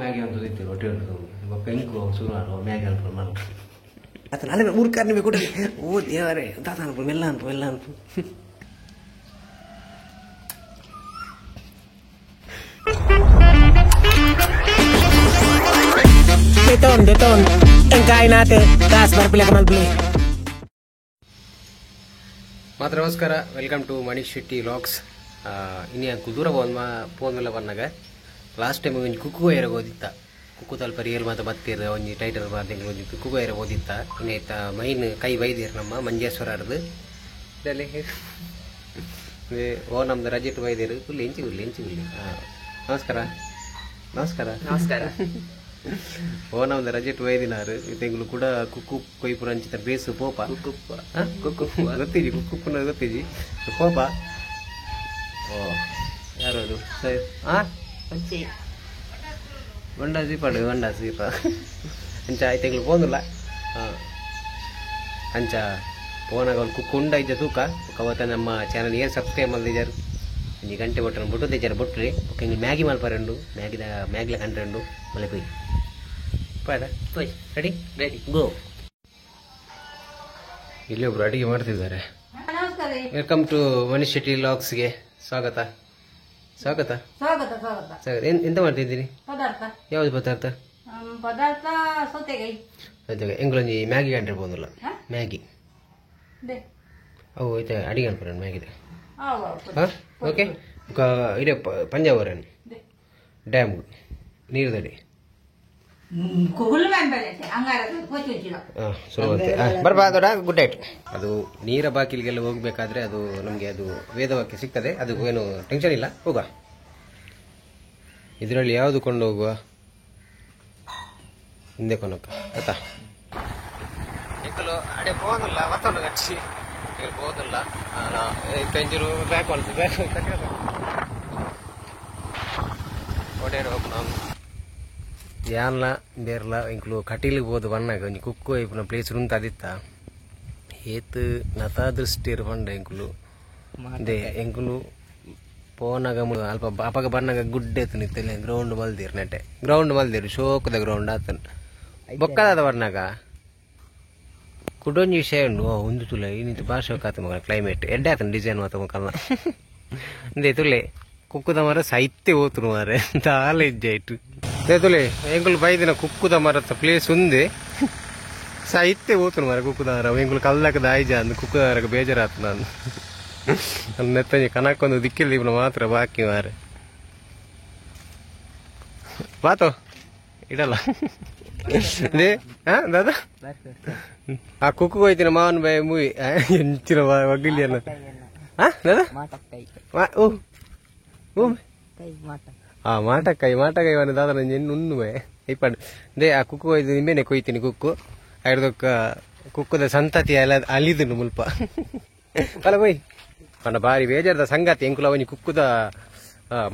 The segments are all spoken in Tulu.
ಮ್ಯಾಗಿ ಅಂತ ಇತ್ತು ಹೊಟ್ಟೆ ಉಂಟು ಬೊಕ್ಕ ಎಂಕು ಶುರು ಮಾಡುವ ಮ್ಯಾಗಿ ಅನ್ಪು ಮಾಡು ಆತ ನಾಳೆ ಮೂರು ಕಾರ್ನಿ ಬೇಕು. ಓ ದೇವರೇ, ದಾದ ಅನ್ಪು ಮೆಲ್ಲ ಅನ್ಪು ಮೆಲ್ಲ ಅನ್ಪು. Deton, deton. Ang natin. Taas para pila ka malbili. ಮಾತ್ರ ನಮಸ್ಕಾರ, welcome to Manish Shetty vlogs. ಇನ್ನು ಕುದೂರ ಫೋನ್ ಬಂದಾಗ ಲಾಸ್ಟ್ ಟೈಮ್ ಒಂಜಿ ಕುಕ್ಕು ಏರ ಓದಿತ್ತ, ಕುಕ್ಕು ತಲ್ಪ ರಿಯಲ್ ಮಾತ ಬತ್ತೀರ್ ಒಂಜಿ ಟೈಟಲ್ ಬಾರ್ದಿಂಗ್ ಒಂಜಿ ಕುಕ್ಕು ಏರ ಓದಿತ್ತ. ಇನ್ನು ಮೈನ್ ಕೈ ಬೈದಿರ್ ನಮ್ಮ ಮಂಜೇಶ್ವರ ಅರ್ದು ಇದರಲ್ಲಿ ಓ ನಮ್ದು ರಜೆಟ್ ಬೈದಿರು. ಕುಲ್ಲಿ ಎಂಚಿ ಕುಲ್ಲಿ ಎಂಚಿ ಕುಲ್ಲಿ. ನಮಸ್ಕಾರ ನಮಸ್ಕಾರ ನಮಸ್ಕಾರ. ಓ ನಮ್ದು ರಜೆಟ್ ಬೈದಿನಾರು ತಿಂಗಳು ಕೂಡ ಕುಕ್ಕು ಕೊಯ್ಪುರ ಅಂಚಿತ ಬೇಸು ಪೋಪ ಕುಕ್ಕುಪ್ಪ ಕುಕ್ಕು ಗೊತ್ತಿಜಿ, ಕುಕ್ಕುಪ್ಪನ ಗೊತ್ತಿಜಿ ಪೋಪ. ಓ ಯಾರು ಅದು? ಸರಿ ಹಾಂ ಬಂಡ ಸೀಪಾಡು ಬಂಡ ಸೀಪ ಅಂಚ ಆಯ್ತು ಪೋಂದಿಲ್ಲ. ಹಾಂ ಅಂಚ ಪೋನಾಗ ಅವ್ರು ಕುಕ್ಕು ಉಂಡ ಇದ್ದ ತೂಕ ಕವತ್ತ ನಮ್ಮ ಚಾನಲ್ ಏನು ಸಬ್ಸ್ಕ್ರೈಬ್ ಮಲ್ದಿಜಾರು ಒಂಜಿ ಗಂಟೆ ಬೊಟ್ಟನ ಬೊಟ್ಟು ತೆಜಾರ ಬೊಟ್ರಿ. ಬೊಕ್ಕ ಇಂಗ್ಲು ಮ್ಯಾಗಿ ಮಲ್ಪಾರುಂಡು, ಮ್ಯಾಗಿದ ಮ್ಯಾಗ್ಲ ಕಂಡ್ರಂಡು ಮಲೆ ಪೋಯ್ ಪಾಡ ಪೋಯ್ ರೆಡಿ ರೆಡಿ ಗೋ. ಇಲ್ಲಿ ಒಬ್ರು ಅಡಿಗೆ ಮಾಡ್ತಿದ್ದಾರೆ. Welcome to Manish Shetty ಲಾಗ್ಸ್ಗೆ ಸ್ವಾಗತ ಸ್ವಾಗತ ಸ್ವಾಗತ ಸ್ವಾಗತ ಸ್ವಾಗತ. ಎಂತ ಮಾಡ್ತಿದ್ದೀರಿ? ಪದಾರ್ಥ. ಯಾವುದು ಪದಾರ್ಥ? ಪದಾರ್ಥ ಸೌತೆಕಾಯಿ. ಸೌತೆಕಾಯಿ. ಎಂಗ್ಲೊಂಜಿ ಮ್ಯಾಗಿ ಕಂಡ್ರೆ ಪೋಂದಿಲ್ಲ ಮ್ಯಾಗಿ ಅವು ಐತೆ ಅಡಿಗೆ ಅನ್ಪುರ ಮ್ಯಾಗಿದೆ. ಹಾಂ ಓಕೆ. ಇಡೇ ಪಂಜಾವರನ್ ಡ್ಯಾಮ್ ನೀರುದಡಿ ಬರ್ಬಾದೋಡ ಗುಡ್ ನೈಟ್. ಅದು ನೀರ ಬಾಕಿಲಿಗೆಲ್ಲ ಹೋಗ್ಬೇಕಾದ್ರೆ ಅದು ನಮಗೆ ಅದು ವೇದವಾಕ್ಯ ಸಿಗ್ತದೆ, ಅದು ಏನು ಟೆನ್ಷನ್ ಇಲ್ಲ. ಹೋಗುವ ಇದರಲ್ಲಿ ಯಾವುದು ಕೊಂಡು ಹೋಗುವ ಹಿಂದೆ ಕೊನಕ್ಕ ಆಯ್ತಾ? ಅಡೆ ಹೋಗಲ್ಲ ಮತ್ತೊಂದು ಕಚ್ಚಿ ಹೋಗಲ್ಲ ಬ್ಯಾಕ್ ಬ್ಯಾಕ್ ಹೋಗು. ನಾನು ಯಾನ್ಲ ಬೇರ್ಲ ಇಂಕ್ಲು ಕಟೀಲಿಗೆ ಹೋದ ಬನ್ನಾಗ ಒಂಜಿ ಕುಕ್ಕು ಇಪ್ಪುನ ಪ್ಲೇಸ್ ರುಂತ ಅದಿತ್ತ ಏತ್ ನತ ದೃಷ್ಟಿರ್ ಪಂಡ ಎಂಕುಲು they ಎಂಕುಲು ಪೋನಾಗ ಅಲ್ಪ ಅಪಗ ಬನ್ನಾಗ ಗುಡ್ಡೆ ಎತ್ತು ಗ್ರೌಂಡ್ ಮಲ್ದಿರ್ ನೆಟ್ಟೆ ಗ್ರೌಂಡ್ ಮಲ್ದಿರು ಶೋಕದ ಗ್ರೌಂಡ್ ಆತನ್ ಬೊಕ್ಕದಾದ ಬನ್ನಾಗ ಕುಡೊಂಜಿ ವಿಷಯ ಉಂಡು. ಒಂದು ತುಲೆ ಇನ್ನಿತ್ತು ಭಾಷೆ ಶೋಕ ಆತ ಮಗ ಕ್ಲೈಮೇಟ್ ಎಡ್ಡೆ ಆತನ ಡಿಸೈನ್ ಮಾತ ಮಕ್ಕಳ ಇಂದೇ ತುಲೆ ಕುಕ್ಕುದ ಮರ ಸೈತ್ಯ ಹೋತರು ಮಾರೆ ದಾಲ ಇಜ್ಜೆ ಇಟ್ಟು ತುಲೆ ಎಂಕುಲು ಬೈದಿನ ಕುಕ್ಕುದ ಮರತ್ತ ಪ್ಲೇಸ್ ಉಂದೆ ಸೈತ್ಯ ಹೋತರು ಮರ ಕುಕ್ಕುದ ಮರ ಎಂಕುಲು ಕಲ್ಲಕ ದಾಯಿಜ ಅಂದು ಕುಕ್ಕುದ ಮರಕ್ಕೆ ಬೇಜಾರಾತು. ನಾನು ನನ್ನ ನೆತ್ತಂಜಿ ಕನಕ್ಕೊಂದು ದಿಕ್ಕಿಲ್ಲ ಇವನು ಮಾತ್ರ ಬಾಕಿ ಮಾರೆ ಬಾತೋ ಇಡಲ್ಲ ಹಾ ದಾದಾ. ಆ ಕುಕ್ಕು ಹೋಯ್ತಿನ ಮಾವನ್ ಬಾಯ್ ಮೂವಿ ಎಂಚಿನ ಒಗ್ಗಿಲಿ ಅನ್ನ ಹಾ ದಾದಾ ಓ ಓ ಆ ಮಾಟಕಾಯಿ ಮಾಟಕಾಯಿ ವನ ದಾದ ನಂಜೆ ಉಣ್ಣುವೆ ಇಪ್ಪಂಡು they. ಆ ಕುಕ್ಕು ಕೊಯ್ದು ನಿಂಬೆನೆ ಕೊಯ್ತೀನಿ ಕುಕ್ಕು ಐರ್ದೊಕ್ಕ ಕುಕ್ಕುದ ಸಂತತಿ ಅಲ್ಲ ಅಲಿದುಂಡು ಮುಲ್ಪ ಪಲ ಕೊಯ್ ಪಂಡ ಬಾರಿ ಬೇಜಾರದ ಸಂಗತಿ. ಎಂಕುಲ ಒಂಜಿ ಕುಕ್ಕುದ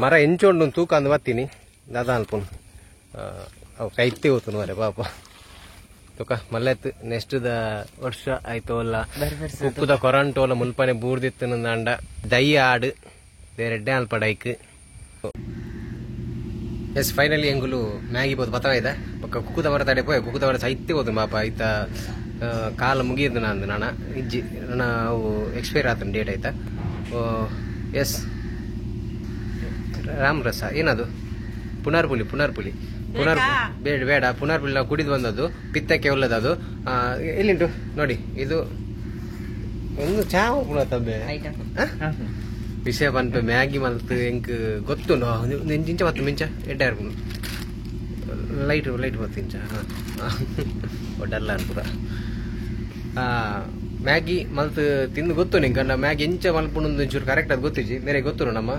ಮರ ಎಂಚೋಂಡು ತೂಕ ಅಂದು ಬತ್ತೀನಿ ದಾದ ಅನ್ಪುನು ಅವು ಕೈತೆ ಹೋತುನು ಮರೆ ಪಾಪ ತುಕ ಮಲ್ಲೆತ್ತು ನೆಕ್ಸ್ಟ್ the ವರ್ಷ ಆಯ್ತು ಅಲ್ಲ ಕುಕ್ಕುದ ಕೊರಂಟೋಲ ಮುಲ್ಪನೆ ಬೂರ್ದಿತ್ತು ನಂದಾಂಡ ದೈ ಆಡು ಬೇರೆ ಎಡ್ಡೆ ಅಲ್ಪ ಡೈಕ್. ಎಸ್ ಫೈನಲಿ ಎಂಗುಲು ಮ್ಯಾಗಿ ಬೋದು ಬತ್ತವ ಇದೆ ಪಕ್ಕ ಕುಕ್ಕುದ ಮರ ತಡೆ ಪೋಯ್ ಕುಕ್ಕುದ ಮರ ಸೈತೆ ಹೋದು ಪಾಪ ಆಯ್ತಾ ಕಾಲ ಮುಗಿಯಿದ್ದು ನಂದು ನಾನ ಇಜ್ಜಿ ನನ್ನ ಅವು ಎಕ್ಸ್ಪೈರ್ ಆತನ ಡೇಟ್ ಆಯ್ತಾ. ಎಸ್ ರಾಮ್ ರಸ ಏನದು ಪುನರ್ಪುಲಿ ಪುನರ್ಪುಲಿ ಪುನರ್ ಬೇಡ ಬೇಡ ಪುನರ್ಪುಲಿ ನಾವು ಕುಡಿದು ಬಂದದ್ದು ಪಿತ್ತಕ್ಕೆ ಒಳ್ಳೆದದು. ಎಲ್ಲಿಂಟು ನೋಡಿ ಇದು ಒಂದು ಚಾ ಪುನಃ ತಬ್ಬೆ ವಿಷಯ ಪನ್ಪೆ ಮ್ಯಾಗಿ ಮಲ್ತು ಎಂಕ್ ಗೊತ್ತುಂಡು ಇಂಚ ಬತ್ತು ಮಿಂಚ ಎಡ್ಡೆ ಇರ್ಪುಂಡು ಲೈಟ್ ಲೈಟ್ ಬತ್ತು ಇಂಚ ಒಡ್ಡಲ್ಲ ಅನ್ಪುರ ಮ್ಯಾಗಿ ಮಲ್ತು ತಿಂದು ಗೊತ್ತು ನಿಂಗೆ ನಾ ಮ್ಯಾಗಿ ಎಂಚ ಮಲ್ಪುಂಡು ಒಂಚೂರು ಕರೆಕ್ಟ್ ಅದು ಗೊತ್ತಿಜ್ಜಿ ಬೇರೆ ಗೊತ್ತು ನಮ್ಮ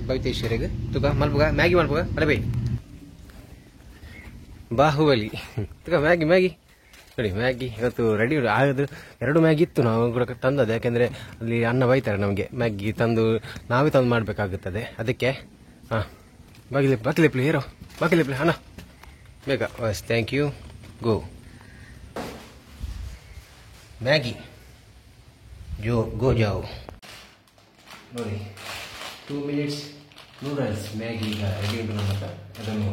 ಭವಿತೇಶ್ವರಿಗೆ ತುಕ ಮಲ್ಪುಗ ಮ್ಯಾಗಿ ಮಲ್ಪುಗ ಅಲ್ಲ ಬೈ ಬಾಹುಬಲಿ ತುಕ ಮ್ಯಾಗಿ ಮ್ಯಾಗಿ ನೋಡಿ ಮ್ಯಾಗಿ ಇವತ್ತು ರೆಡಿ ಆಗದು. ಎರಡು ಮ್ಯಾಗಿ ಇತ್ತು ನಾವು ಕೂಡ ತಂದದ್ದು, ಯಾಕೆಂದರೆ ಅಲ್ಲಿ ಅನ್ನ ಬೈತಾರೆ ನಮಗೆ ಮ್ಯಾಗಿ ತಂದು ನಾವೇ ತಂದು ಮಾಡಬೇಕಾಗುತ್ತದೆ ಅದಕ್ಕೆ. ಹಾಂ ಬಾಗಿಲಿ ಬಾಕಿಲಿಪ್ಲಿ ಹೀರೋ ಬಾಕಿಲಿಪ್ಲಿ ಅಣ್ಣ ಬೇಗ bus thank you go Maggi Joe ಗೋ ಜಾವ್. ನೋಡಿ 2 ಮಿನಿಟ್ಸ್ ನೂಡಲ್ಸ್ ಮ್ಯಾಗಿ ಈಗ ರೆಡಿ ಉಂಟು ನಮ್ಮ ಹತ್ರ. ಅದನ್ನು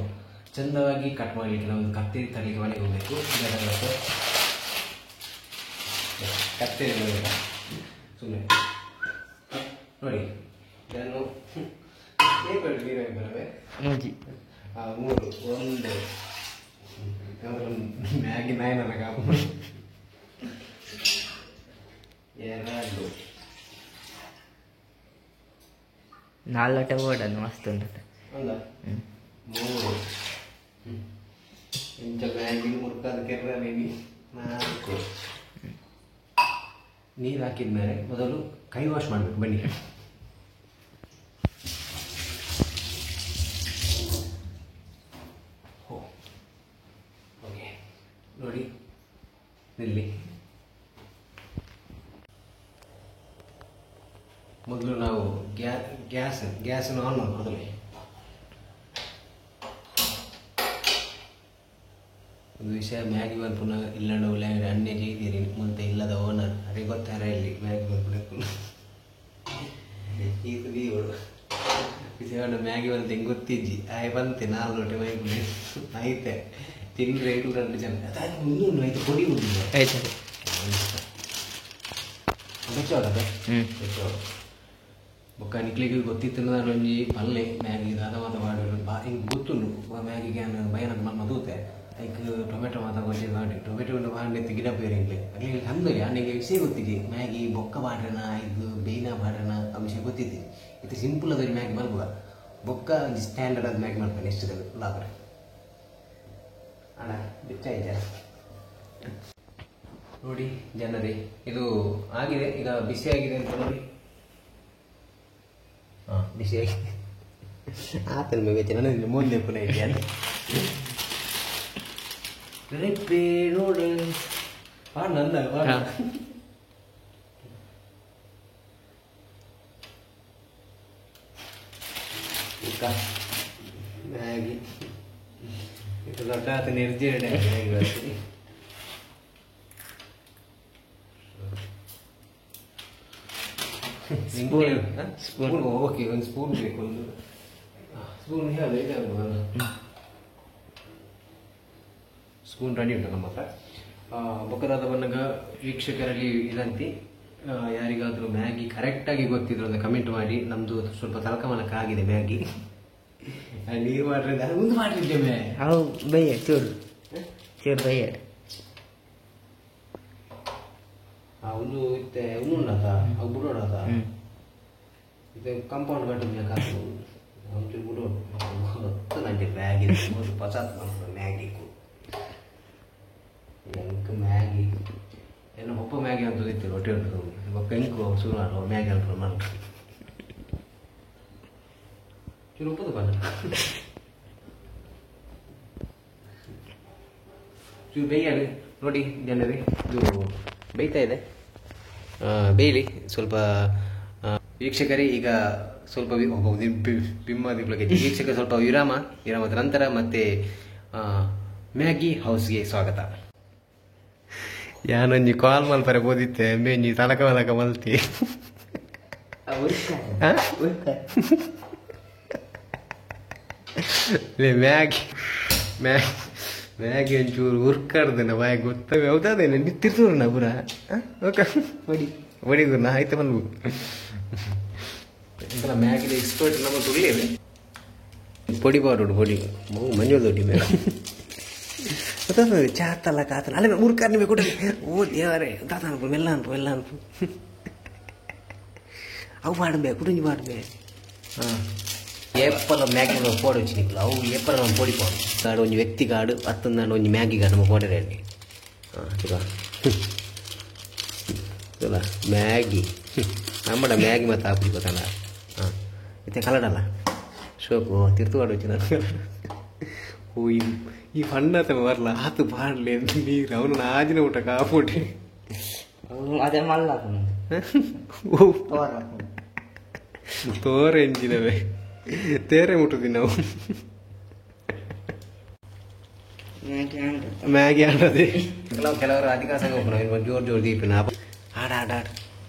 ಚಂದವಾಗಿ ಕಟ್ ಮಾಡಲಿಕ್ಕೆ ನಾವು ಒಂದು ಕತ್ತರಿ ತರಲಿಕ್ಕೆ ಮನೆಗೆ ಹೋಗಬೇಕು. ಕತ್ತರಿ ಸುಮ್ಮನೆ ನೋಡಿ ಇದನ್ನು ಮೂಜಿ ಮೂರು ಒಂದು ಮ್ಯಾಗಿ ನಾಯಿನಲ್ಲ ಕಾಪು ಎರಡು ನಾಲ್ಕು ಓಡನ್ನು ಮಸ್ತ್ ಉಂಟು. ಒಂದ ಮೂರು ಇಂಚ ಮ್ಯಾಗಿ ಮುರ್ಕಾದ ಕೆರ್ರಲೇನಿ ನಾಲ್ಕು. ನೀರು ಹಾಕಿದ ಮೇಲೆ ಮೊದಲು ಕೈ ವಾಶ್ ಮಾಡಬೇಕು. ಬನ್ನಿ ಓಕೆ ನೋಡಿ ನಿಲ್ಲಿ. ಮೊದಲು ನಾವು ಗ್ಯಾಸನ್ನು ಆನ್ ಮಾಡಿ ಮೊದಲೇ. ಒಂದು ವಿಷಯ ಮ್ಯಾಗಿ ಮಲ್ಪುನ ಇಲ್ಲಂಡ ಉಲ್ಲ ಅಣ್ಣೆ ಜೈದೀರಿ ಮುಂದೆ ಇಲ್ಲದ ಓನರ್ ಅರೆ ಗೊತ್ತಾರೆ ಇಲ್ಲಿ ಮ್ಯಾಗಿ ಮಲ್ಪುನ ಈತ ದೀವಳು ವಿಷಯ ಮ್ಯಾಗಿ ಬಂತ ಹೆಂಗೆ ಗೊತ್ತಿಜ್ಜಿ ಆಯ್ ಬಂತೆ ನಾಲ್ಕು ಲೋಟೆ ಮೈಪುನೆ ಐತೆ ತಿಂದ್ರೆ ಐದು ಎರಡು ಜನ ಅದಾದ ಇನ್ನೊಂದು ಐತೆ ಪೊಡಿ ಉಂಟು ಆಯ್ತು ಬೆಚ್ಚೋಡದೆ ಬೆಚ್ಚೋಡು ಬೊಕ್ಕ ನಿಕ್ಲಿಗೆ ಗೊತ್ತಿತ್ತು ಒಂಜಿ ಪಲ್ಲೆ ಮ್ಯಾಗಿ ದಾದ ಮಾತ ಮಾಡಿ ಬಾ ಹಿಂಗೆ ಗೊತ್ತುಂಡು ಮ್ಯಾಗಿಗೆ ಭಯಾನಕ ಮಮ್ಮ ತೂತೆ ಐಕ್ ಟೊಮೆಟೊ ಮಾತ ಗೊಂಜಿ ಮಾಡಿ ಟೊಮೆಟೊ ಉಂಡು ಬಾಂಡೆ ಗಿಡ ಬೇರೆ ಇಂಗ್ಲೆ ಅಲ್ಲಿ ಅಂದಲಿ ಅಣ್ಣಗೆ ವಿಷಯ ಗೊತ್ತಿದೆ ಮ್ಯಾಗಿ ಬೊಕ್ಕ ಬಾಡ್ರನ ಇದು ಬೇಯ್ನ ಬಾಡ್ರನ ಆ ವಿಷಯ ಗೊತ್ತಿದ್ದೆ. ಇದು ಸಿಂಪಲ್ ಅದ ಮ್ಯಾಗಿ ಮಲ್ಪುಗ ಬೊಕ್ಕ ಒಂಜಿ ಸ್ಟ್ಯಾಂಡರ್ಡ್ ಆದ ಮ್ಯಾಗಿ ಮಲ್ಪ ನೆಕ್ಸ್ಟ್ ಲಾಭ ಅಣ್ಣ ಬೆಚ್ಚ ಇದ್ದಾರೆ ನೋಡಿ ಜನರೇ ಇದು ಆಗಿದೆ. ಈಗ ಬಿಸಿ ಆಗಿದೆ ಅಂತ ನೋಡಿ. ಹಾಂ ಬಿಸಿ ಆಗಿದೆ ಆತನ ಮೇಲೆ ನನ್ನ ಮುಂದೆ ಪುನಃ ಇದೆಯಾ ರೆಪ್ಪೆ ನೋಡು ಪಾಡ್ ನಂದ ಪಾಡ್. ಮ್ಯಾಗಿ ಇದು ದೊಡ್ಡ ಆತ ನಿರ್ಜೀರ್ಣ ಮ್ಯಾಗಿ ಬರ್ತೀನಿ. ಸ್ಪೂನ್ ಸ್ಪೂನ್ ಓಕೆ ಒಂದು ಸ್ಪೂನ್ ಬೇಕು. ಒಂದು ಸ್ಪೂನ್ ಹೇಳಿ ಸ್ಪೂನ್ ರೆಡಿ ಉಂಟು ನಮ್ಮ ಹತ್ರ. ಬೊಕ್ಕದಾದ ಬಂದಾಗ ವೀಕ್ಷಕರಲ್ಲಿ ವಿನಂತಿ, ಯಾರಿಗಾದರೂ ಮ್ಯಾಗಿ ಕರೆಕ್ಟಾಗಿ ಗೊತ್ತಿದ್ರು ಅಂತ ಕಮೆಂಟ್ ಮಾಡಿ. ನಮ್ಮದು ಸ್ವಲ್ಪ ತಲಕಮಲಕ ಆಗಿದೆ ಮ್ಯಾಗಿ. ನೀರು ಮಾಡ್ರಿ ಒಂದು ಮಾಡಿದ್ದೆ ಮೇ ಅವು ಬೈಯ ಚೂರು ಚೂರು ಬೈಯ ಒಂದು ಇತ್ತೆ ಉಂಡಾತ ಅವು ಬಿಡೋಡಾತ ಇದು ಕಾಂಪೌಂಡ್ ಕಟ್ಟಿದ ಕಾಸು ಒಂಚೂರು ಬಿಡೋಡು ಗೊತ್ತು ನನಗೆ ಮ್ಯಾಗಿ ಪಸಾತ್ ಮಾಡ್ತಾರೆ ಮ್ಯಾಗಿ ಎಂಕ್ ಮ್ಯಾಗಿ ಎಲ್ಲ ಒಪ್ಪ ಮ್ಯಾಗಿ ಅಂತ ಇತ್ತು ಹೊಟ್ಟೆ ಉಂಟು ಒಪ್ಪ ಎಂಕು ಶುರು ಮಾಡುವ ಮ್ಯಾಗಿ ಅಂತ ಮಾಡ ಚೂರು ಉಪ್ಪದು ಬಣ್ಣ ಚೂರು ಬೇಯಾಡಿ ನೋಡಿ ಜನರೇ ಇದು ಬೇಯ್ತಾ ಇದೆ. ಬೇಯಲಿ ಸ್ವಲ್ಪ ವೀಕ್ಷಕರೇ. ಈಗ ಸ್ವಲ್ಪ ವೀಕ್ಷಕರು ಸ್ವಲ್ಪ ವಿರಾಮದ ನಂತರ ಮತ್ತೆ ಮ್ಯಾಗಿ ಹೌಸ್ಗೆ ಸ್ವಾಗತ. ಯಾನೊಂಜಿ ಕಾಲ್ ಮಲ್ಪರೆ ಬೋದಿತ್ತೆ ಮೇಂಜಿ ತಲಕ ಮಲಕ ಮಲ್ತಿ ಮ್ಯಾಗಿ ಮ್ಯಾಗಿ ಮ್ಯಾಗಿ ಒಂಚೂರು ಉರ್ಕಡ್ದನ ಬಾಯ್ ಗೊತ್ತವೆ ಹೌದಾದೇನೆ ನಿತ್ತಿರ್ತೂರು ನಾ ಪುರ ಓಕೆ ಬಡಿ ಬಡಿಗುರ್ನ ಆಯ್ತು ಬಂದ್ಬು ಮ್ಯಾಗಿದ ಎಕ್ಸ್ಪರ್ಟ್ ನಮ್ಮ ತುಳ್ಳಿವೆ ಪೊಡಿ ಬಾಡು ಪೊಡಿ ಮಂಜು ದೊಡ್ಡಿ ಮೇಲೆ ಗೊತ್ತಾಗ್ತದೆ ಚಾತಲ್ಲ ಕಾತಲ್ಲ ಅಲ್ಲ ಉರ್ಕಾರ್ ನಿಮಗೆ ಕೊಟ್ಟು ಓ ದೇವರೇ ತಾತ ಅನ್ಪು ಮೆಲ್ಲ ಅನ್ಪು ಮೆಲ್ಲ ಅನ್ಪು ಅವು ಪಾಡಬೇ ಕುಡಿಂಜಿ ಪಾಡಬೇ ಹಾಂ ಏಪಲ ಮ್ಯಾಗಿ ಪೋಡು ವಚ್ಚಿ ಅವು ಏಪಲ ನಮ್ಮ ಪೊಡಿ ಪಾಡು ಕಾಡು ಒಂಜಿ ವ್ಯಕ್ತಿ ಕಾಡು ಹತ್ತೊಂದು ಒಂಜಿ ಮ್ಯಾಗಿ ಕಾಡು ನಮ್ಮ ಪೋಡರೆ ಅಲ್ಲಿ ಹಾಂ ತುಲ ಮ್ಯಾಗಿ ನಮ್ಮಡ ಮ್ಯಾಗಿ ಮತ್ತು ಹಾಕಿ ಗೊತ್ತಲ್ಲ ಹಾಂ ಇತ್ತೆ ಕಲಡಲ್ಲ ಶೋಕು ತಿರ್ತು ಕಾಡು ವಚ್ಚಿ ನಾನು ಓ ಈ ಫಣ್ಣತೆ ಬರಲ್ಲ ಆತು ಪಾಡ್ಲಿ ನೀರು ಅವನು ಆಜಿನ ಊಟ ಕಾಪೋಟಿ ಅದೇ ಮಲ್ಲ ಓ ತೋರ ಎಂಜಿನವೇ ತೇರೆ ಮುಟ್ಟುದಿ ನಾವು ಮ್ಯಾಗಿ ಆಡದೆ ಕೆಲವರು ಅಧಿಕ ಸಂಘ ಜೋರು ಜೋರು ದೀಪಿನ ಆಡ ಆಡ ಆಡ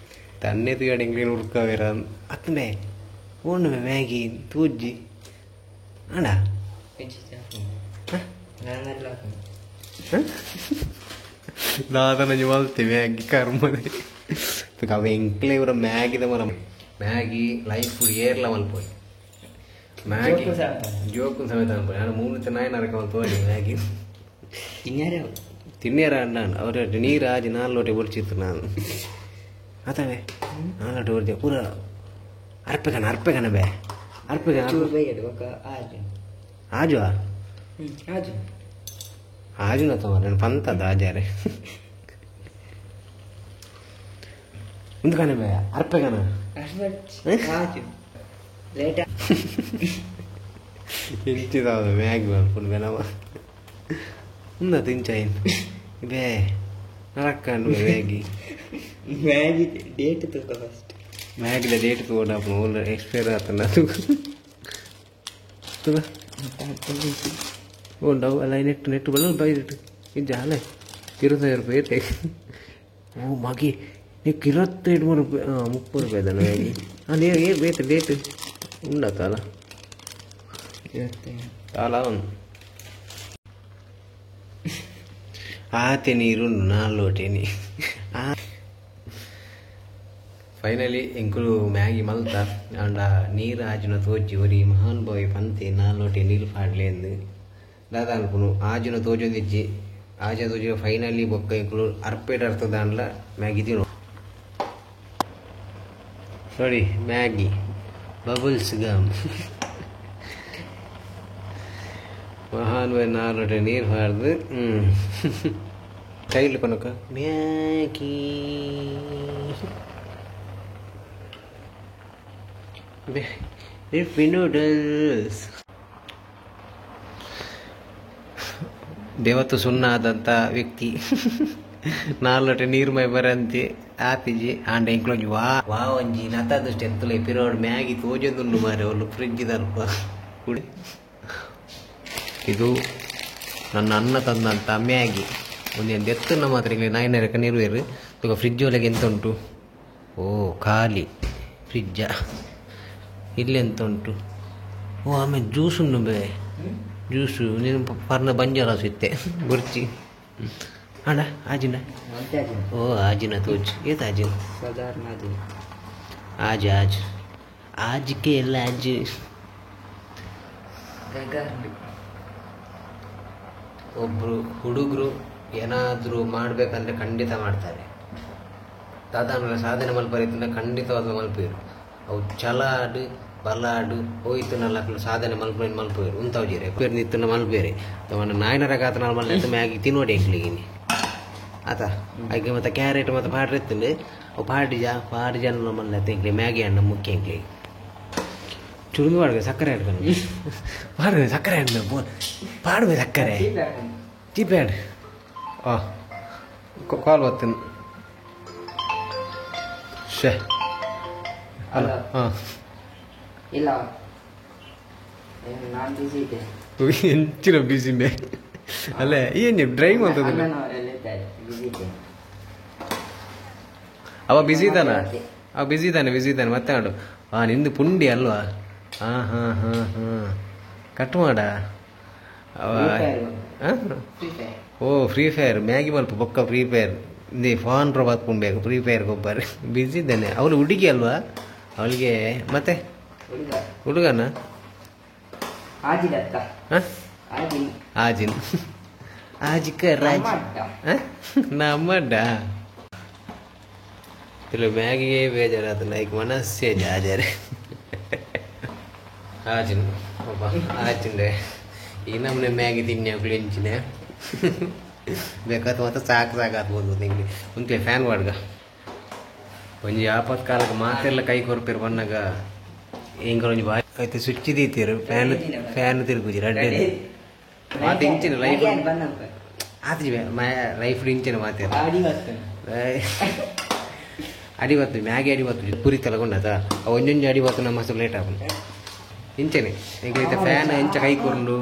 ತನ್ನೆ ತುಯಾಡ ಇಂಗ್ಲೀನ್ ಉರ್ಕವೇರ ಅತ್ತಮೆ ಓಣ್ಣುವೆ ಮ್ಯಾಗಿ ತೂಜ್ಜಿ ಆಡ ದಾದನ ಮಲ್ತೆ ಮ್ಯಾಗಿ ಕರ್ಮದೆ ಅವ ಎಂಕ್ಲೆ ಇವರ ಮ್ಯಾಗಿದ ಮರ ಮ್ಯಾಗಿ ಲೈಫ್ ಫುಡ್ ಏರ್ಲ ಮಲ್ಪೋಯ್ ಮ್ಯಾಗಿ ಜೋಕು ಸಮೇತ ಅನ್ಪೋಯ್ ನಾನು ಮೂರು ನಾಯಿ ನರಕ ಮಲ್ಪೋಯ್ ಮ್ಯಾಗಿ ತಿನ್ನಿಯಾರ ನಾನು ಅವರ ನೀರು ಆಜಿ ನಾಲ್ ಲೋಟೆ ಬೊಡ್ಚಿತ್ತು ನಾನು ಆತವೇ ನಾಲ್ ಲೋಟೆ ಬೊಡ್ಚಿ ಪೂರ ಅರ್ಪೆಕನ ಅರ್ಪೆಕನ ಬೇ ಅರ್ಪೆಕನ ಆಜುವಾ ಆಜು ಆಜುನ ತಮ್ಮ ಪಂತದ ಆಜಾರೆ ಮುಂದ್ಕನೆ ಬೇ ಅರ್ಪೆಕನ ಆಜು ಲೇಟ್ ಎಂಚಿದ ಮ್ಯಾಗಿ ಮಲ್ಪುಂಡು ಬೆನವ ಉಂದ ತಿಂಚಾಯಿನ್ ಬೇ ನರಕ್ಕಂಡು ಮ್ಯಾಗಿ ಮ್ಯಾಗಿ ಡೇಟ್ ತೂಕ ಫಸ್ಟ್ ಮ್ಯಾಗಿದ ಡೇಟ್ ತಗೊಂಡಪ್ಪ ಓಲ್ ಎಕ್ಸ್ಪೈರ್ ಆತನ ತೂಕ ಉಂಡವು ಅಲ್ಲ ನೆಟ್ಟು ನೆಟ್ಟು ಬಲ್ಲ ಬೈದಿಟ್ಟು ಇಜ್ಜ ಅಲ್ಲೇ 25 ರೂಪಾಯಿ ಇತ್ತೆ ಓ ಮಗಿ ನಿಕ್ 25 ರೂಪಾಯಿ ಹಾಂ 30 ರೂಪಾಯಿ ಅದನ್ನ ಮ್ಯಾಗಿ ಹಾಂ ನೀವು ಏನು ಬೇಕು ಡೇಟ್ ಉಂಡತ್ತಲ್ಲ ತಾಲ ಒಂದು ಆತೆ ನೀರುಂಡು ನಾಲ್ ಲೋಟೇನಿ ಫೈನಲಿ ಎಂಕುಲು ಮ್ಯಾಗಿ ಮಲ್ತ ಆಂಡ ನೀರು ಆಜುನ ತೋಜಿ ಒರಿ ಮಹಾನುಭಾವಿ ಪಂತೆ ನಾಲ್ ಲೋಟೆ ನೀರು ಪಾಡ್ಲೆ ಅಂದು ದಾದ ಅನ್ಪುನು ಆಜುನ ತೋಜೊಂದಿಜ್ಜಿ ಆಜ ತೋಜಿ ಫೈನಲಿ ಬೊಕ್ಕ ಎಂಕುಲು ಅರ್ಪೇಟ್ ಅರ್ಥದಾಂಡ್ಲ ಮ್ಯಾಗಿ ತಿನ್ನು ಸಾರಿ ಮ್ಯಾಗಿ ಬಬಲ್ಸ್ ಗಮ್ ಮಹಾನುಭಾವಿ ನಾಲ್ ಲೋಟೆ ನೀರು ಹಾಡ್ದು ಕೈಲಿ ಕೊನಕ ಮ್ಯಾಗಿ ನೂಡಲ್ಸ್ ದೇವತ್ತು ಸುಣ್ಣ ಆದಂಥ ವ್ಯಕ್ತಿ ನಾಲ್ ಲೋಟೆ ನೀರು ಮೈ ಬರಂತೆ ಆತಿಜಿ ಆಂಡ ಎಂಕ್ಲೊಂಜಿ ವಾ ವಾ ಒಂಜಿ ನತಾದಷ್ಟು ಎತ್ತುಲೆ ಪಿರೋಡ್ ಮ್ಯಾಗಿ ತೋಜೊಂದುಂಡು ಮಾರೆ ಒಲ್ಲು ಫ್ರಿಜ್ ದಲ್ಪ ಇದು ನನ್ನ ಅನ್ನ ತಂದಂಥ ಮ್ಯಾಗಿ ಒಂದೊಂದು ಎತ್ತನ್ನ ಮಾತ್ರ ಇಲ್ಲಿ ನಾಯಿನರಕ ನೀರು ಇವಾಗ ಫ್ರಿಜ್ ಒಳಗೆ ಎಂತ ಉಂಟು ಓ ಖಾಲಿ ಫ್ರಿಜ್ಜ ಇಲ್ಲಿ ಎಂತ ಉಂಟು ಓ ಆಮೇಲೆ ಜ್ಯೂಸ್ ಉಂಡು ಬೇ ಜ್ಯೂಸು ನೀನು ಪರ್ನ ಬಂಜಾರ ಸಿತ್ತೆ ಗುರ್ಚಿ ಅಣ್ಣ ಆಜಿನ ಓ ಆಜಿನ ತೋಜ್ ಏತ ಆಜಿನ ಸಾಧಾರಣ ಆಜಿನ ಆಜ್ ಆಜ್ ಆಜ್ಕೆ ಎಲ್ಲ ಆಜ್ ಒಬ್ಬರು ಹುಡುಗರು ಏನಾದರೂ ಮಾಡಬೇಕಂದ್ರೆ ಖಂಡಿತ ಮಾಡ್ತಾರೆ ದಾದಾನ ಸಾಧನೆ ಮಲ್ಪರಿತಂದ್ರೆ ಖಂಡಿತವಾದ ಮಲ್ಪೇರು ಅವು ಚಲಾಡು ಬಲಾಡು ಹೋಯ್ತು ನಲ್ಲಕ್ಲು ಸಾಧನೆ ಮಲ್ಪೇನು ಮಲ್ಪೇರು ಉಂತಾವ್ ಜೀರೆ ಪೇರು ನಿತ್ತನ ಮಲ್ಪೇರೆ ತವನ ನಾಯನರ ಗಾತನ ಮಲ್ಲೆ ಮ್ಯಾಗಿ ತಿನ್ನೋಡಿ ಎಂಕ್ಲಿಗಿನಿ ಆತ ಐಕೆ ಮತ್ತು ಕ್ಯಾರೆಟ್ ಮತ್ತು ಪಾಡ್ರೆ ಇತ್ತಂಡು ಅವು ಪಾಡಿಜ ಪಾಡಿಜ ಮಲ್ಲೆ ಎಂಕ್ಲಿ ಮ್ಯಾಗಿ ಅಣ್ಣ ಮುಖ್ಯ ಎಂಕ್ಲಿ ಚುರುಂದು ಪಾಡ್ವೆ ಸಕ್ಕರೆ ಹಿಡ್ಕೊಂಡು ಪಾಡುವೆ ಸಕ್ಕರೆ ಹಣ್ಣು ಪಾಡುವೆ ಸಕ್ಕರೆ ಚೀಪ್ಯಾಡ್ ಆ ಕಾಲ್ ಬರ್ತೀನಿ ಶೇ ಅಲ್ಲ ಹಾಂ ಇಲ್ಲ ನಾನು ಬಿಸಿ ಇದ್ದೆ ಎಂಚಿನ ಬಿಸಿ ಮೇ ಅಲ್ಲ ಏನು ಡ್ರೈವ್ ಅಂತದಿಲ್ಲ ಅವ ಬಿಸಿ ಇದ್ದಾನ ಅವ ಬಿಸಿ ಇದ್ದಾನೆ ಬಿಸಿ ಇದ್ದಾನೆ ಮತ್ತೆ ಮಾಡು ಹಾಂ ನಿಂದು ಪುಂಡಿ ಅಲ್ವಾ ಹಾಂ ಹಾಂ ಹಾಂ ಹಾಂ ಕಟ್ ಮಾಡ ಅವ ಓ ಫ್ರೀ ಫೈರ್ ಮ್ಯಾಗಿ ಮಲ್ಪ ಬೊಕ್ಕ ಫ್ರೀ ಫೈರ್ ಇಂದೇ ಫಾನ್ ಪ್ರಭಾತ್ ಪುಂಬೇಕು ಫ್ರೀ ಫೈರ್ ಗೊಬ್ಬರ ಬಿಸಿ ಇದ್ದಾನೆ ಅವಳು ಹುಡುಗಿ ಅಲ್ವಾ ಅವಳಿಗೆ ಮತ್ತೆ ಹುಡುಗನ ಆಜಿನ್ ಆಜಿಕ ರಾಜ್ ನಮ್ಮಡ್ಡ ತಿಳು ಮ್ಯಾಗಿಗೆ ಬೇಜಾರಾದ ಲೈಕ್ ಮನಸ್ಸೇ ಜಾಜಾರೆ ಆಜಿನ್ ಒಬ್ಬ ಆಜಿಂದೆ ಈ ನಮ್ಮನೆ ಮ್ಯಾಗಿ ತಿನ್ನಿ ಎಂಚಿನ ಬೇಕಾದ ಮತ್ತೆ ಸಾಕು ಸಾಕಾಗ್ಬೋದು ನಿಂಗೆ ಉಂತ್ಲೆ ಫ್ಯಾನ್ ವಾಡ್ಗ ಒಂಜಿ ಆಪತ್ ಕಾಲಕ್ಕೆ ಮಾತೆಲ್ಲ ಕೈ ಕೊರ್ಪೇರು ಬನ್ನಾಗ ಎಂಕಲ್ ಒಂಜಿ ಬಾಯ್ ಆಯ್ತು ಸ್ವಿಚ್ ದೀತೀರು ಫ್ಯಾನ್ ಫ್ಯಾನ್ ತಿರುಗುಜಿ ರಡ್ಡೆ ಮಾತು ಇಂಚಿನ ಲೈಫ್ ಆತ್ರಿ ಲೈಫ್ ಇಂಚಿನ ಮಾತೆ ಅಡಿ ಬತ್ತು ಮ್ಯಾಗಿ ಅಡಿ ಬತ್ತು ಪುರಿ ತಲಗೊಂಡದ ಒಂಜೊಂಜಿ ಅಡಿ ಬತ್ತು ನಮ್ಮ ಹಸರು ಲೇಟ್ ಆಪುಂಡು ಇಂಚನೆ ಎಂಕೈತೆ ಫ್ಯಾನ್ ಎಂಚ ಕೈ ಕೊರ್ಂಡು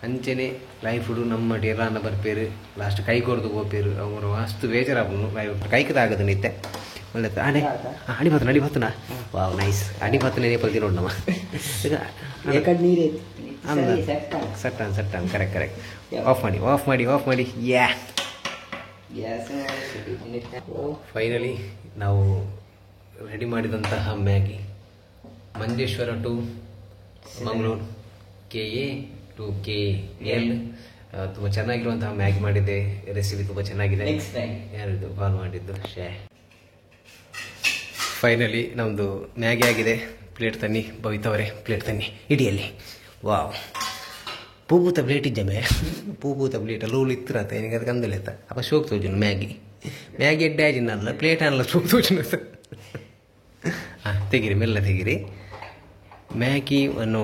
ಅಂಚನೆ ಲೈಫ್ ನಮ್ಮ ಏರಾನ ಬರ್ಪೇರು ಲಾಸ್ಟ್ ಕೈ ಕೊರ್ದು ಪೋಪೇರು ಅವ್ರು ಮಸ್ತ್ ಬೇಜಾರಾಪುಂಡು ಲೈಫ್ ಕೈಕ್ ತಾಗದು ನಿತ್ತೆ ಒಳ್ಳೆ ಅಡೆ ಅಡಿ ಬತ್ತನ ಅಡಿ ಬತ್ತನ ವಾವ್ ನೈಸ್ ಅಡಿ ಬತ್ತನ ನೇಪಲ್ ತಿನ್ನೋಡು ನಮ್ಮ ನೀರು set on set on correct correct. Of ಮಾಡಿ ಆಫ್ ಮಾಡಿ ಆಫ್ ಮಾಡಿ. ಯಾ, ಫೈನಲಿ ನಾವು ರೆಡಿ ಮಾಡಿದಂತಹ Maggi Manjeshwar to Mangaluru KA to KL ತುಂಬ ಚೆನ್ನಾಗಿರುವಂತಹ ಮ್ಯಾಗಿ ಮಾಡಿದ್ದೆ. ರೆಸಿಪಿ ತುಂಬ ಚೆನ್ನಾಗಿದೆ. ಯಾರಿದು ಕಾಲ್ ಮಾಡಿದ್ದು? ಶೇ. ಫೈನಲಿ ನಮ್ಮದು ಮ್ಯಾಗಿ ಆಗಿದೆ. ಪ್ಲೇಟ್ ತನ್ನಿ ಭವಿತವರೇ, ಪ್ಲೇಟ್ ತನ್ನಿ ಇಡಿಯಲ್ಲಿ. ವಾವ್, ಪೂಪೂತ ಪ್ಲೇಟ್ ಇಜ್ಜಮೆ, ಪೂಪೂತ ಪ್ಲೇಟ್ ಲೂಲು ಇತ್ತಿರತ್ತ ಏನಿಗೆ ಅದಕ್ಕೆ ಅಂದಲೇತ ಅಪ್ಪ ಶೋಕ್ ತೋಜುನು ಮ್ಯಾಗಿ ಮ್ಯಾಗಿ ಎಡ್ಡೆ ಆಜಿನಲ್ಲ ಪ್ಲೇಟ್ ಅನ್ನಲ್ಲ ಶೋಕ್ ತೋಜುನ. ಹಾಂ ತೆಗೀರಿ, ಮೆಲ್ಲ ತೆಗೀರಿ. ಮ್ಯಾಗಿ ಅನ್ನು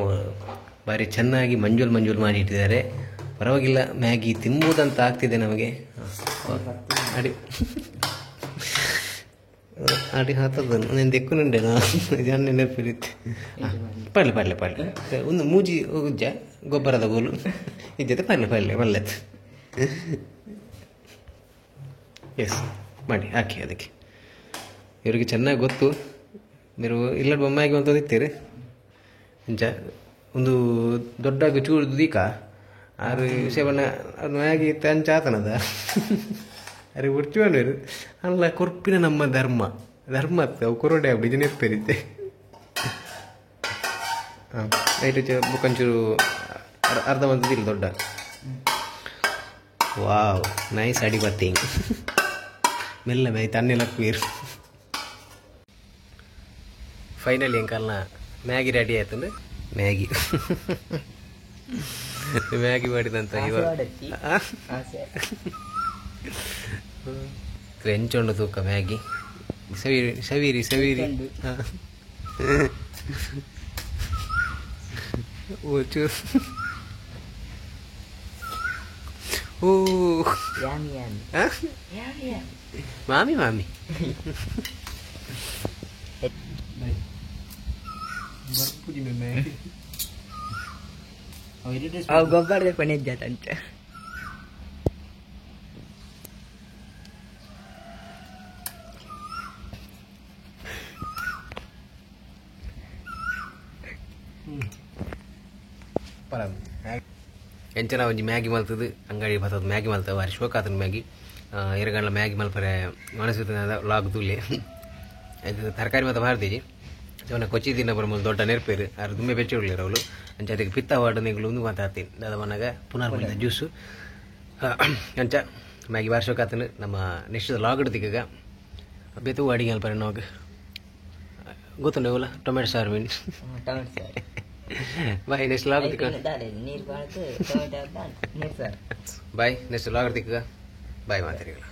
ಭಾರಿ ಚೆನ್ನಾಗಿ ಮಂಜೂಲ್ ಮಂಜೂಲ್ ಮಾಡಿ ಇಟ್ಟಿದ್ದಾರೆ. ಪರವಾಗಿಲ್ಲ, ಮ್ಯಾಗಿ ತಿನ್ಬೋದಂತ ಆಗ್ತಿದೆ ನಮಗೆ. ಅಡಿ ಅಡಿ ಹಾತದ నేను ದೆಕ್ಕುನುಂಡೆ ಜನ ನೆನಪಿರುತ್ತೆ. ಪರ್ಲೆ ಪರ್ಲೆ ಪರ್ಲೆ ಒಂದು ಮೂಜಿ ಉಜ್ಜ ಗೊಬ್ಬರದ ಗೋಲು ಇಜ್ಜತೆ ಪರ್ಲೆ ಪರ್ಲೆ ಒಳ್ಳೆದು. ಎಸ್ ಮಾಡಿ ಹಾಕಿ ಅದಕ್ಕೆ. ಇವರಿಗೆ ಚೆನ್ನಾಗಿ ಗೊತ್ತು. ನೀವು ಇಲ್ಲ ಬೊಮ್ಮಾಗಿ ಅಂತ ಇತ್ತೀರಿ ಅಂಚ ಒಂದು ದೊಡ್ಡ ಚೂರು ದೀಕ ಆರು ವಿಷಯವನ್ನ ಅದು ಮ್ಯಾಗಿ ಇತ್ತು ಅಂಚ ಆತನದ ಅರೆ ಉರ್ಚುವಣ್ಣರು ಅಲ್ಲ ಕೊರ್ಪಿನ ನಮ್ಮ ಧರ್ಮ ಧರ್ಮ ಅವು ಕೊರಡೆ ಅವು ನೆಪ್ಪರಿತ್ತೆ. ಹಾಂ ಐಟು ಬುಕ್ಕಂಚೂರು ಅರ್ಧ ಬಂದಿಲ್ಲ ದೊಡ್ಡ. ವಾವ್ ನೈಸ್ ಅಡಿ ಬತ್ತಿ ಮೆಲ್ಲ ಮೈ ತನ್ನೆಲ್ಲ ಕ್ವೀರ್. ಫೈನಲಿ ಎಂಕಲ್ನ ಮ್ಯಾಗಿ ರೆಡಿ ಆಯ್ತಂದ್ರೆ ಮ್ಯಾಗಿ ಮ್ಯಾಗಿ ಮಾಡಿದಂತ ಇವಾಗ ಎಂಚೊಂಡು ತೂಕ ಮ್ಯಾಗಿ ಸವೀರಿ ಸವೀರಿ ಸವೀರಿ. ಓ ಚೂ ಓ ಮಾಮಿ ಮಾಮಿ ಅವು ಗೊಬ್ಬರದ ಕೊನೆಜ್ಜಾತಂತೆ. ಎಂಚನ ಒಂಜಿ ಮ್ಯಾಗಿ ಮಲ್ತದು ಅಂಗಡಿ ಬರ್ತದ ಮ್ಯಾಗಿ ಮಲ್ತ ಬಾರಿ ಶೋಕ್ ಆತನ ಮ್ಯಾಗಿ. ಎರಗಂಡ್ಲ ಮ್ಯಾಗಿ ಮಲ್ಪರೆ ಮನಸ್ಸು ಲಾಗ್ ತೂಲೆ ತರಕಾರಿ ಮಾತ ಭಾರತೀಜಿ ಅವನ ಕೊಚ್ಚಿ ದಿನ ಬರ ದೊಡ್ಡ ನೆರ್ಪೇರು ಆರು ದುಮ್ಮೆ ಬೆಚ್ಚ ಅವಳು ಅಂಚ ಅದಕ್ಕೆ ಪಿತ್ತ ವಾರ್ಡ್ ನಿಗಳು ಒಂದು ಮಾತಾಡ್ತೀನಿ ದಾದ ಮನಾಗ ಪುನರ್ ಜ್ಯೂಸು ಅಂಚ ಮ್ಯಾಗಿ ಬಾರಿ ಶೋಕ್ ಆತನ. ನಮ್ಮ ನೆಕ್ಸ್ಟ್ ಲಾಗ್ ಇಡ್ತೀಗ ಬೇತು ಅಡಿಗೆ ಅಲ್ಪರೆ ನಾಗ ಗೊತ್ತುಂಡ ಇವಲ್ಲ ಟೊಮೆಟೊ ಸಾರು ಮೀನು. ಬಾಯ್ ನೆಕ್ಸ್ಟ್ ಲಾಗ್ ತಿಕ್ಕ. ಬಾಯ್ ನೆಕ್ಸ್ಟ್ ಲಾಗ್ ತಿಕ್ಕ. ಬಾಯ್ ಮಾತಾಡಿಲ್ಲ.